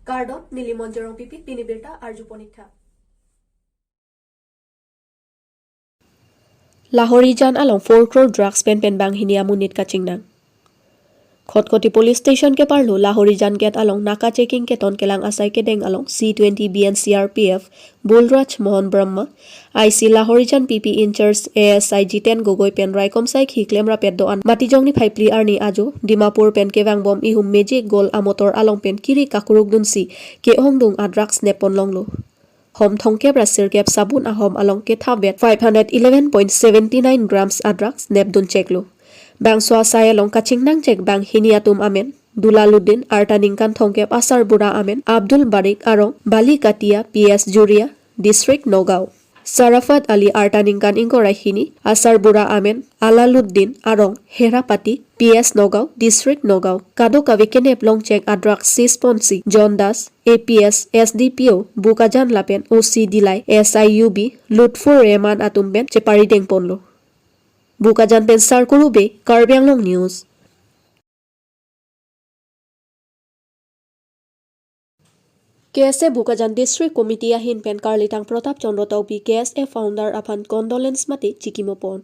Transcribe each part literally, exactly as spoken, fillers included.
Kardom, neli Monjorong Pipi, pini birta arjupon ik tha. Lahorijan along four crore drugs pen pen banghini amonit kachingnang. Khatkhati Police Station keparlo Lahorijan gate along naka checking keton kelang asai kedeng along C twenty B N C R P F Bulraj Mohan Brahma, I C Lahorijan P P in charge A S I Jiten Gogoi pen raikom sai khi klemrapet do-an Matijong niphai phli arni ajo Dimapur pen kevangbom ihum Magic Gold amotor along pen kiri kakuruk dunsi ke-ongdung a-drugs neppon longlo. Hom thomkep ra sirkep sabun ahom along kethapvet five hundred eleven point seventy nine grams a-drugs nepdun cheklo. Bangso asai along kachingnang chek banghini atum amen Dulaluddin, arta ningkan thomkep, asarbura amen Abdul Barik, arong Bali Katia, P S Juria, District Nagaon. Sarafat Ali, arta ningkan ingkoi ra hini, asarbura amen Alaluddin, arong Herapati, P S Nagaon, District Nagaon. Kadokave kenep long chek a-drugs seize ponsi John Das, A P S, S D P O Bokajan lapen O C Dillai, S I U B Lutfur Rehman atum pen cheparideng ponlo. Bokajan pen Sarkuru Bey, Karbi Anglong News. K S A Bokajan District Committee ahin pen karlitang Pratap Chandra Tokbi, K S A founder aphan condolence mate chikimo pon.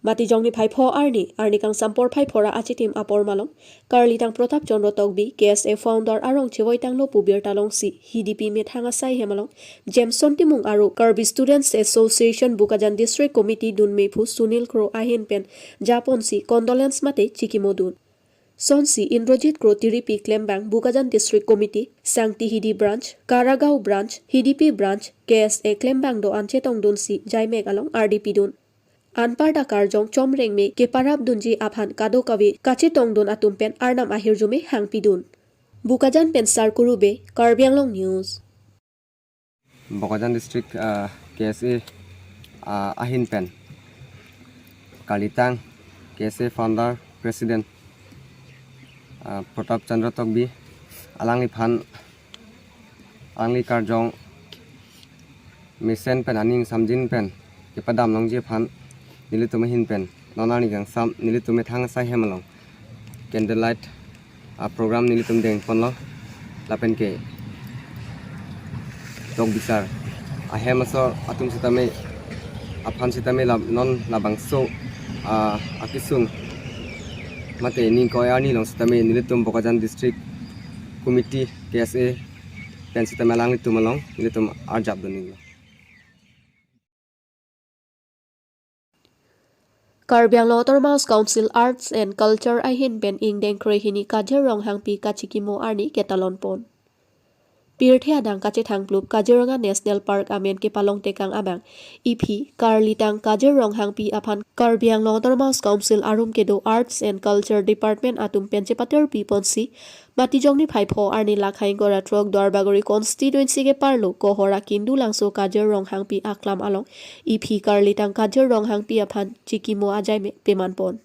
Matijong niphai pho arni, arni kangsam porphai pho ra achitim apor malom, karlitang Pratap Chandra Tokbi, K S A founder arong chevoitanglo pu birta longsi, Hidipi methang asai hem along Jameson Timung aro Karbi Students Association Bokajan District Committee dunmephu Sunil Kro ahin pen japonsi condolence mate chikimo dun. Sonsi Indrajit Kro tiripi klembang Bokajan District Committee, Sangti Hidi Branch, Karagaon Branch, Hidipi Branch, K S A klembang do-an chetongdunsi jaimek along ardi pidun. Anparta karjong chomrengme keparap dunji aphan kadokave kachetongdun atum pen Arnam ahirjume hangpidun. Bokajan pen Sarkuru Bey, Karbi Anglong News. Bokajan District, ah, K S A, ah, ahin pen karlitang K S A founder president, ah, Pratap Chandra Tokbi alangliphan alangli karjong mesen pen aning samjin pen kepadam longji aphan nelitum ahin pen non arni kangsam nelitum methang asai hem along candlelight a-program nelitum dengponlo lapen ke tok bisar ahem asor atum sitame aphan sitame la non labangso, ah, akesung mate ningkoi arni along sitame nelitum Bokajan District Committee K S A pen sitame alanglitum along nelitum arjap dun ninglo. Karbi Anglong Autonomous Council Arts and Culture ahin pen ingdeng krehini Kajir Ronghangpi kachikimo arni ketalon pon. Pirthe adang kachethangplup Kaziranga National Park amen kepalong tekang abang iphi karlitang Kajir Ronghangpi aphan Karbi Anglong Autonomous Council arum kedo Arts and Culture Department atum pen chepaterpi ponsi Matijong niphai pho arni lakhai ingkoi ra throk Duarbagori constituency keparlo Kohora Kindulangso Kajir Ronghangpi aklam along iphi karlitang Kajir Ronghangpi aphan chikimo ajaimek peman pon.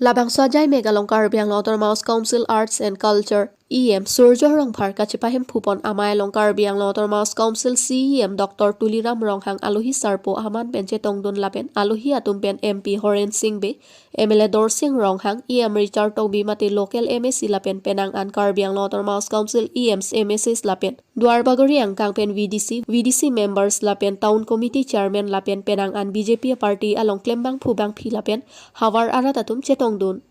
Labangso ajaimek along Karbi Anglong Autonomous Council Arts and Culture E M Surjo Rongphar kachepahemphu pon, amei along Karbi Anglong Autonomous Council C E M Doctor Tuliram Ronghang alohi sarpo aman pen chetongdun lapen alohi atum pen M P Horen Sing Bey, M L A Dorsing Ronghang, E M Richard Tokbi mate local M A C lapen penang an Karbi Anglong Autonomous Council E Ms, M A Cs lapen Duarbagori angkang pen V D C, V D C members lapen Town Committee Chairman lapen penang an B J P party along klembangphu bangphi lapen havar arat atum chetongdun.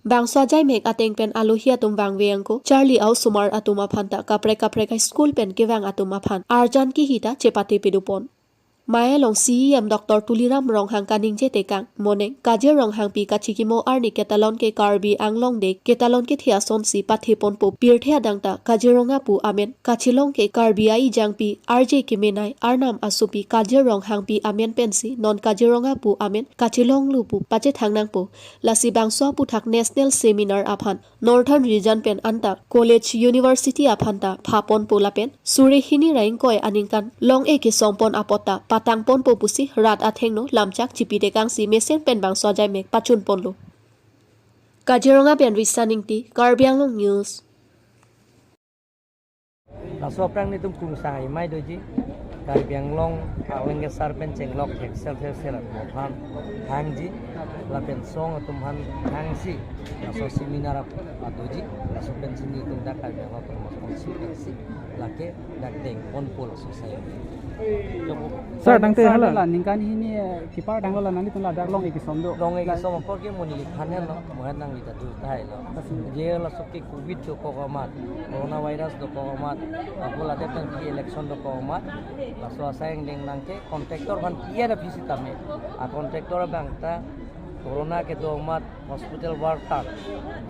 Bangso ajaimek ateng pen alohi atum vangve angko charli a-osomar atum aphan ta kaprek kaprek a-school pen kevang atum aphan arjan kihita chepate pedupon. Mei along C E M Doctor Tuliram Ronghang kaningje tekang, moning Kajir Ronghangpi kachikimo arni ketalon ke Karbi Anglong Day ketalon kethe asonsi patheponpo. Pirthe adang ta Kaziranga pu amen kachelong ke Karbi a-ijangpi arje kemenei Arnam asopi Kajir Ronghangpi amen pensi non Kaziranga pu amen kachelonglo pu pachethang nangpo. Lasi bangso aputhak national seminar aphan Northern Region pen anta college, university aphan ta phaponpo lapen suri hini ra ingkoi aningkan long-e kesongpon apot ta patangponpo pusi rat athengno lamchak chipi tekangsi mesen pen bangso ajaimek pachunponlo. Kaziranga pen Risa Ingti, Karbi Anglong News. Laso aphrang netum kungsang imai doji. Karbi Anglong arleng kesar pen chenglok theksel theksel aphan hangji, lapen song atum aphan hangsi, laso seminar ap-, adoji, laso pensi nelitum dak Karbi Anglong Autonomous Council pensi lake dak dengponpo laso asai. Sir, tangte Sir, hala. Hala ningkan hini, eh, kepar tanglo la nanglitum ladak long ekisom do. Long ekisom apor ke mo neli thanlo, mo het nangli ta dur tahai lo. Asin. Je laso ke covid dokok amat, coronavirus dokok amat, apot ladak pen ke election dokok amat, laso asai angdeng nangke contractor aphan iya da pisi tame. A contractor abang ta corona kedo amat hospital worker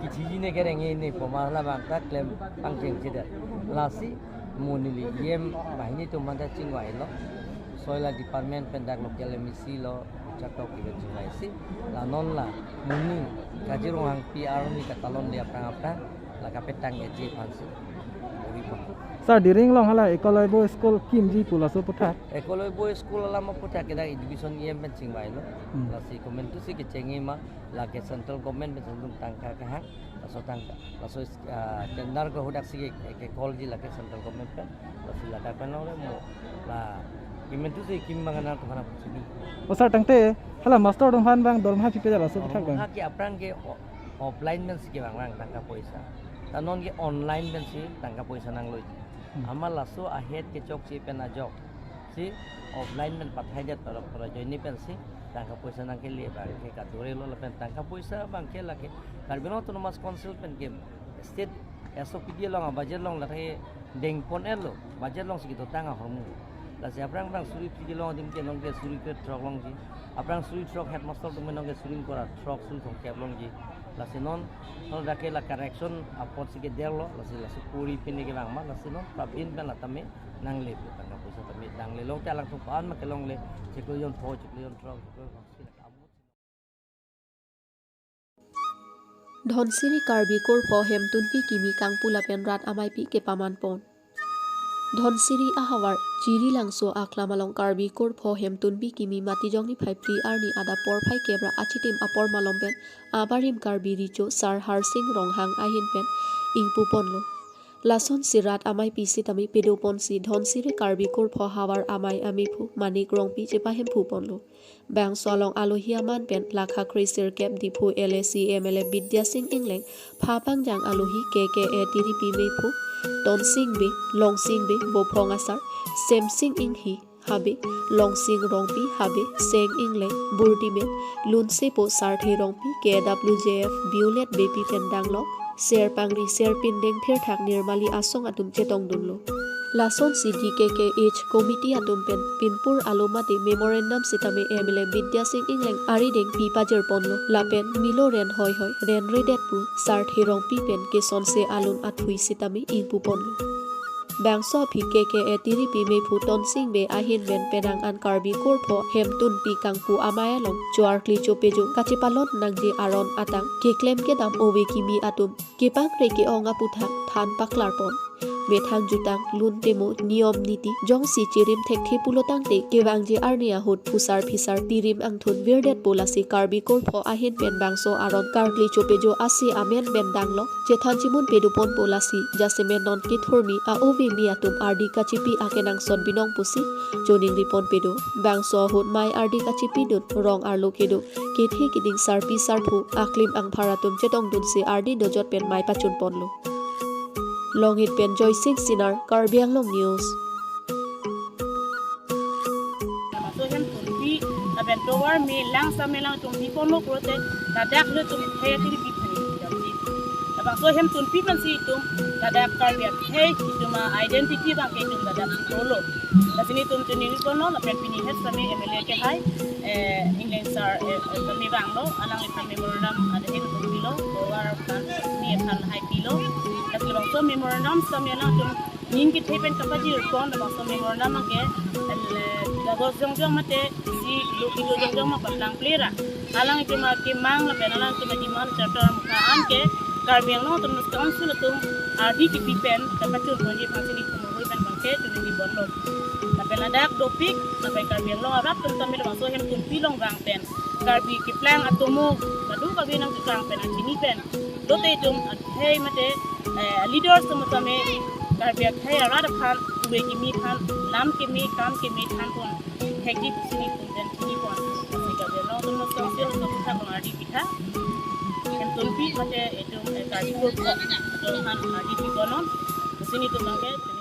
kithiji ne kereng-e ne pu ma halabang ta klem pangcheng chidet. Lasi mo neli E M banghini atum aphan ta chingvailo. Soil department pen dak local M A C lo, chak tok kiben chingvaisi. La non la mo neli Kajir Ronghangpi arni katalon dia aphrang aphrang la kapetang eji aphansi. Ori pon. Sir, Diring along hala Eklavya School kimji pu laso aputhak. Eklavya School alam aputhak ke dak education E M pen chingvailo. Hmm. Lasi komantusi kecheng-e ma, lake central government pen sendung tangka kehang, laso tangka, laso, ah, tender ke hadak si ke, ke call ji lake central government pen, lasi ladak pen longle mo, la komantusi kim bang nangtum aphan chini. O sir, tangte hala master atum aphan bang dorma pipe laso aputhak bang. Dorma ke aphrang ke o-, offline pensi kevang vang tangka poisa. Ta non ke online pensi tangka poisa nanglo. Hmm. Amat laso ahet kechokche pen ajok si offline pen pathaidet para para ajoine pensi tangka poisa nangkele abang ke kadorelo lapen tangka poisa abang ke lake Karbi Anglong Autonomous Council pen ke state S O P D along a budget along lake dengpon-etlo, budget alongsi kedotang ahormu. Lasi aphrang aphrang suri phli kelong adim ke nonke suri krethrok longji. Aphrang suri throk headmaster atum nonke suri ingkoi ra throk suri thomkep longji. Lasi non, non dak ke la correction apotsi kedet lo, lasi laso puri pine kevang ma, lasi non prabin pen la tame nangle pu tangka poisa tame nangle longle, alangtum ko-an ma kelongle, chiklo jon pho, chiklo jon throk, chiklo jon pho, chiklo jon pho. Dhonsiri Karbi Kurpho Hemtunpi Kimi kangpu lapen rat ameipi kepaman pon. Dhonsiri ahavar Jirilangso aklam along Karbi Kurpho Hemtunpi Kimi Matijong niphai phli arni adap porphai kep ra achitim apor malom pen abarim Karbi Recho Sar Harsing Ronghang ahin pen ingpu ponlo. Lasonsi rat ameipi sitame pedoponsi Dhonsiri Karbi Kurpho havar amei amephu Manik Rongpi chepahemphu ponlo. Bangso along alohi aman pen lakha kre sirkep Diphu L A C M L A Bidya Sing Engleng, pha pangjang alohi K K A Tiripi mephu, Tonsing Bey, Longsing Bey, Bophong Asar, Semsing Inghi, Habe, Longsing Rongpi, Habe, Seng Engleng, Burdimen, Lunsepo Sarthe Rongpi, K W J F, Violet Beypi pen danglok, Serpangri Serpindeng Phirthak Nirmali asong atum chetongdunlo. Lasonsi D K K H committee atum pen pinpur alo mate memorandum sitame M L A Bidya Sing Engleng arideng pi pajirponlo. Lapen milo ren hoi hoi ren redet pu Sarthe Rongpi pen kesonse alun athui sitame ingpuponlo. Bangso aphi K K A Tiripi mephu Tonsing Bey ahin pen penang an Karbi Kurpho Hemtunpi kangpu amei along choarkli chopejo kachepalon nangji aron atang keklem kedam ove kimi atum kepangre ke-ong aputhak than paklarpon. Methang jutang, lun temo, niyom niti jongsi chirim thekthe pulotangte kevangji arni ahut phusar phisar tirim angthun virdetpo, lasi Karbi Kurpho ahin pen bangso aron karkli chopejo ase amen pen danglok chethan chimun pedoponpo, lasi jasemet non kethurmi a-ove mi atum ardi kachipi akenangsot binong pusi choningripon pedo. Bangso ahut mei ardi kachipidun rong arlo kedo kethe keding sarpi sarpo aklim angphar atum chetongdunsi ardi dojot pen mei pachunponlo. Longit pen Joysing Sinar, Karbi Anglong News. Laso Hemtunpi lapen tovar me lang same alangtum biponlo pulote ladak lo tum thek kiri bipani. Labangso Hemtunpi pensi itum ladak Karbi akhei itum a-identity abangke itum ladak si dolo. Lasi nelitum choningriponlo lapen pini het same M L A kehai, eh, Engleng Sar, eh, eh, kami vanglo, alangliphan memorandum ahin tum pilo, tovar aphan, me aphan hai pilo. Lasi labangso memorandum same alangtum ning kethe pen kapajirpon, labangso memorandum abangke, eh, kagos jongjong mate isi lo kilo jongjong ma paplangple ra alanglitum akemang lapen alangtum a-demand charter amukha an ke Karbi Anglong Autonomous Council atum ardi kipi pen kapachunponji aphansi nelitum ahoi pen abangke choningriponlo. Lapen ladak dopik, lapen Karbi Anglong arat atum tame labangso Hemtunpi along vang pen Karbi keplang atomo, kadokave nangkeklang pen achini pen lote itum akhei mate, eh, leaders atum tame Karbi akhei arat aphan, ove kimi aphan, lam kimi, kam kimi thanpon thekji pusi nelitum pen pini pon. Lasi Karbi Anglong Autonomous Council atum aphan ardi pitha. Entonpi mate itum, eh, Karbi Anglong atum aphan ardi piponon. Pusi nelitum abangke